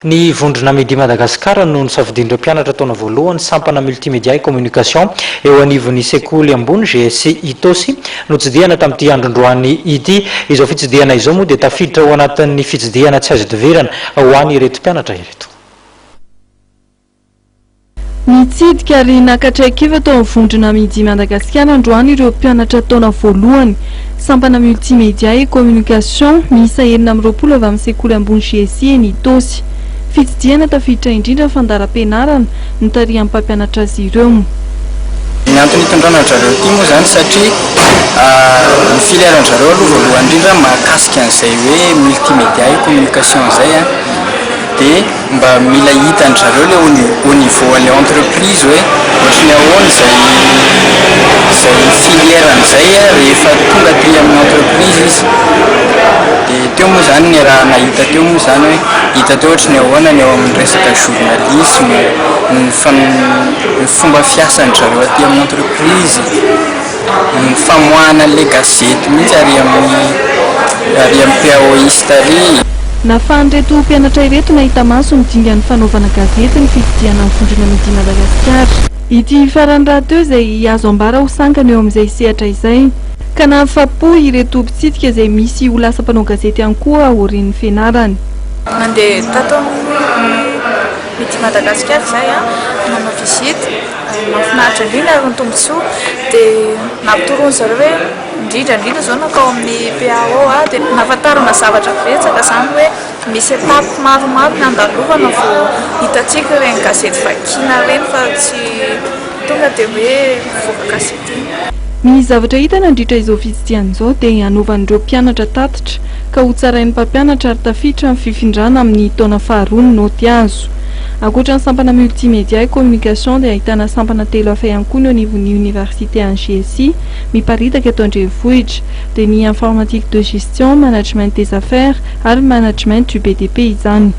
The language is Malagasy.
Ny vondrona Midi Madagascar no nosafidian'ireo mpianatra taona voalohany sampana Multimédia et Communication eo anivon'ny sekoly ambony GSC Itaosy notsidihana tamin'ity androndroany ity. Izao fitsidihana izao moa dia tafiditra ao anatin'ny fitsidihana tsy azo idivirana ho an'ireto mpianatra ireto. Nitsidika ary naka traikefa tao amin'ny vondrona Midi Madagasikara androany ireo mpianatra taona voalohany, sampana Multimédia et Communication, miisa 26 avy amin'ny sekoly ambony GSI eny Itaosy. Fitsidihana tafiditra indrindra ny fandaharam-pianarana notarihan'ny mpampianatra azy ireo. Ny antony hitondrana an-dry zareo ity moa izany satria ny filière an-dry zareo aloha voalohany indrindra mahakasika an'izay hoe multimédia et communication izay an, dia mba mila hitan-dry zareo ilay au niveau an'ilay entreprise hoe ohatry ny ahoana izay izay filière an'izay rehefa tonga aty amin'ny entreprise izy. Dia teo moa izany ny raha nahita teo moa izany hoe hita teo ohatry ny ahoana ny ao amin'ny resaka journalisme, ny ny fomba fiasan-dry zareo aty amin'ny entreprise. Ny famoahana an'ilay gazety mihitsy ary amin'ny ary amin'ny PAOiste ary. Nahafahan'ireto mpianatra ireto nahita maso ny dingan'ny fanaovana gazety ny fitsidihana ny vondrona Midi Madagasikara. Ity farany rahateo izay azo ambara ho sangany eo amin'izay sehatra izay. Ka nahafapo ireto mpitsidika izay misy ho lasa mpanao gazety ihany koa aorian'ny fianarany. Nandeha tato amin'ny Midi Madagasikara izahay nanao visite. Mahafinaritra indrindra ary ny tombontsoa dia nampitoroan-dry zareo hoe indrindra indrindra izao nankao amin'ny PAO dia nahafantarana zavatra betsaka izany hoe misy étape maromaro ny andalovana vao hitantsika ireny gazety vakiana ireny fa tsy tonga dia hoe mivoaka gazety iny. Ny zavatra hita nandritra izao fitsidihana izao dia hanaovan'ireo mpianatra tatitra ka hotsarain'ny mpampianatra ary tafiditra amin'ny fifindrana amin'ny taona faharoa ny naoty azo. Ankoatra ny sampana Multimédia et Communication dia ahitana sampana telo hafa ihany koa ny eo anivon'ny Oniversite an'ny GSI miparitaka eto an-drenivohitra dia ny Informatique de Gestion, Management des Affaires ary Management du BTP izany.